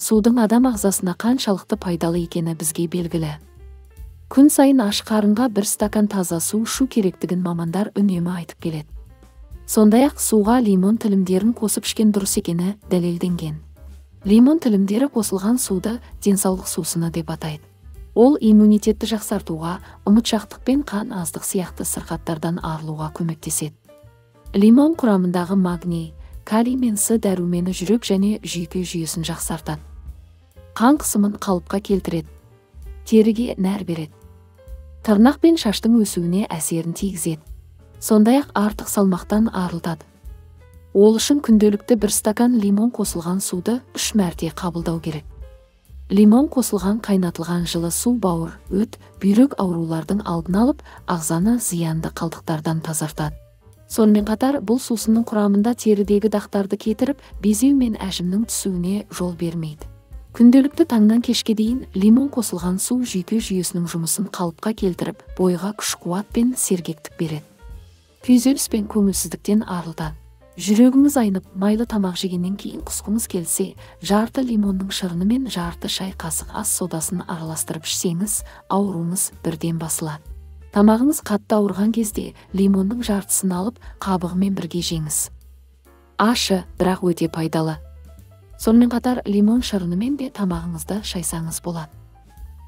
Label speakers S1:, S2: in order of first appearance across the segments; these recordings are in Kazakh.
S1: Судың адам ағзасына қаншалықты пайдалы екені бізге белгілі. Күн сайын аш қарынға бір стакан таза су ішу керектігін мамандар үнемі айтып келеді. Сондай-ақ суға лимон тілімдерін қосып ішкен дұрыс екені дәлелденген. Лимон тілімдері қосылған суды денсаулық сусыны деп атайды. Ол иммунитетті жақсартуға, ұмытшақтық пен қан аздық сияқты сырқаттардан арылуға көмектеседі. Лимон құрамындағы магний, калий мен С дәрумені жүрек және жүйке жүйесін жақсартады. Қан қысымын қалыпқа келтіреді, теріге нәр береді. Тырнақ пен шаштың өсуіне әсерін тигізеді. Сондай-ақ артық салмақтан арылтады. Ол үшін күнделікті бір стакан лимон қосылған суды 3 мәрте қабылдау керек. Лимон қосылған қайнатылған жылы су бауыр, өт, бүйрек аурулардың алдын алып, ағзаны зиянды қалдықтардан тазартады. Сонымен қатар, бұл сусынның құрамында терідегі дақтарды кетіріп, безеу мен әжімнің түсуіне жол бермейді. Күнделікті таңнан кешке дейін лимон қосылған су жүйке жүйесінің жұмысын қалыпқа келтіріп, бойға күш-қуат пен сергектік береді. Күйзеліс пен көңілсіздіктен арылтады. Жүрегіңіз айнып, майлы тамақ жегеннен кейін құсқыңыз келсе, жарты лимонның шырыны мен жарты шай қасық ас содасын араластырып ішсеңіз, ауруыңыз бірден басылады. Тамағыңыз қатты ауырған кезде лимонның жартысын алып, қабығымен бірге жеңіз. Ашы, бірақ өте пайдалы. Сонымен қатар лимон шырынымен де тамағыңызды шайсаңыз болады.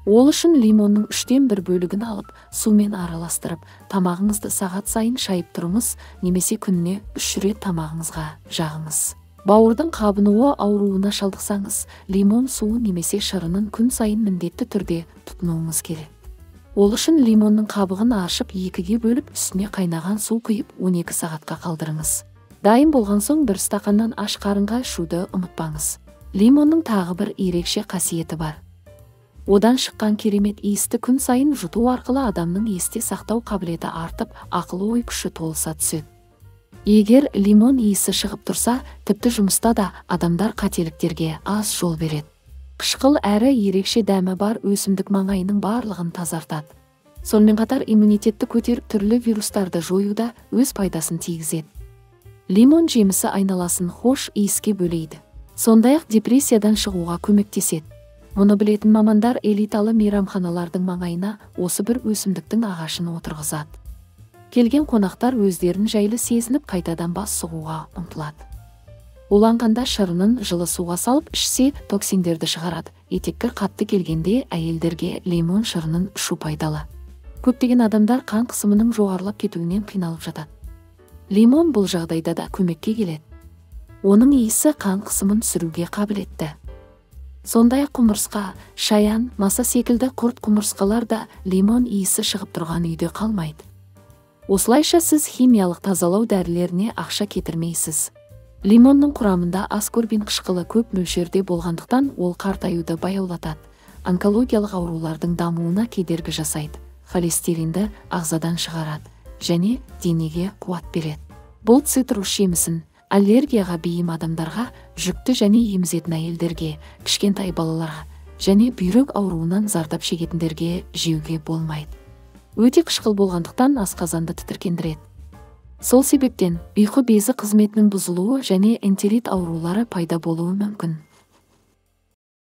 S1: Ол үшін лимонның 1/3 бөлігін алып, сумен араластырып, тамағыңызды сағат сайын шайып тұрыңыз, немесе күніне 3 рет тамағыңызға жағыңыз. Бауырдың қабынуы ауруына шалдықсаңыз, лимон суы немесе шырынын күн сайын міндетті түрде тұтынуыңыз керек. Ол үшін лимонның қабығын аршып 2-ге бөліп, үстіне қайнаған су құйып 12 сағатқа қалдырыңыз. Дайын болған соң бір стақаннан аш қарынға ішуді ұмытпаңыз. Лимонның тағы бір ерекше қасиеті бар. Одан шыққан керемет иісті күн сайын жұту арқылы адамның есте сақтау қабілеті артып, ақыл-ой күші толыса түседі. Егер лимон иісі шығып тұрса, тіпті жұмыста да адамдар қателіктерге аз жол береді. Қышқыл әрі ерекше дәмі бар өсімдік маңайының барлығын тазартады. Сонымен қатар иммунитетті көтеріп, түрлі вирустарды жоюда өз пайдасын тигізеді. Лимон жемісі айналасын хош иіске бөлейді. Сондай-ақ депрессиядан шығуға көмектеседі. Мұны білетін мамандар элиталы мейрамханалардың маңайына осы бір өсімдіктің ағашын отырғызады. Келген қонақтар өздерін жайлы сезініп, қайтадан бас сұғуға ұмтылады. Уланғанда шырынын жылы суға салып ішсе, токсиндерді шығарады. Етеккір қатты келгенде әйелдерге лимон шырынын ішу пайдалы. Көптеген адамдар қан қысымының жоғарылап кетуінен қиналып жатады. Лимон бұл жағдайда да көмекке келеді. Оның иісі қан қысымын түсіруге қабілетті. Сондай-ақ құмырсқа, шаян, маса секілді құрт құмырсқалар да лимон иісі шығып тұрған үйде қалмайды. Осылайша сіз химиялық тазалау дәрілеріне ақша кетірмейсіз. Лимонның құрамында аскорбин қышқылы көп мөлшерде болғандықтан ол қартаюды баяулатады, онкологиялық аурулардың дамуына кедергі жасайды, холестеринді ағзадан шығарады және денеге қуат береді. Бұл цитрус жемісін аллергияға бейім адамдарға, жүкті және емізетін әйелдерге, кішкентай балаларға және бүйрек ауруынан зардап шегетіндерге жеуге болмайды. Өте қышқыл болғандықтан асқазанды тітіркендіреді. Сол себептен ұйқы безі қызметінің бұзылуы және энтерит аурулары пайда болуы мүмкін.